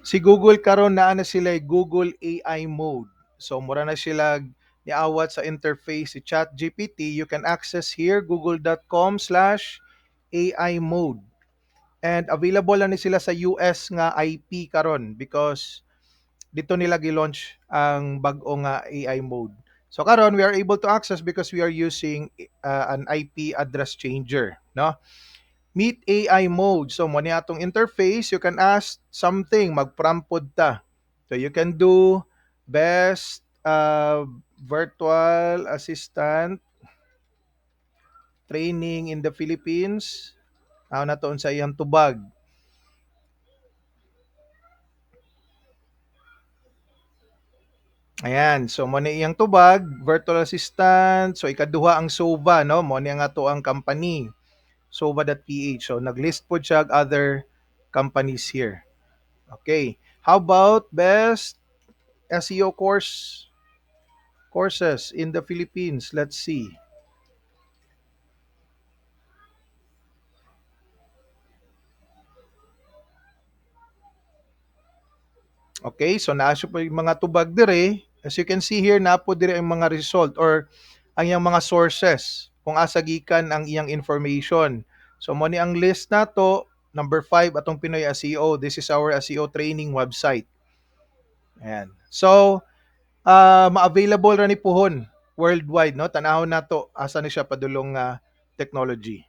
Si Google karon naa na sila Google AI mode. So mura na sila niawat sa interface si ChatGPT. You can access here google.com/AI mode. And available na ni sila sa US nga IP karon because dito nila gi-launch ang bag-o nga AI mode. So karon we are able to access because we are using an IP address changer, no? Meet AI mode. So mo ni atong interface, you can ask something, mag-prompt pod ta. So you can do best virtual assistant training in the Philippines. Aw na to sa iyang tubag. Ayan, so mo ni iyang tubag, virtual assistant. So ikaduha ang Sova, no? Mo ni ang ato ang company, sova.ph. So naglist po siya og other companies here. Okay. How about best SEO courses in the Philippines? Let's see. Okay, so naa siya po yung mga tubag dire. As you can see here, naa po dire ang mga result or ang iyang mga sources kung asa gikan ang iyang information. So mo ni ang list nato, number 5 atong Pinoy SEO. This is our SEO training website. Ayan. So ma-available ra ni puhon worldwide, no? Tanahon nato asa ni siya padulong nga technology.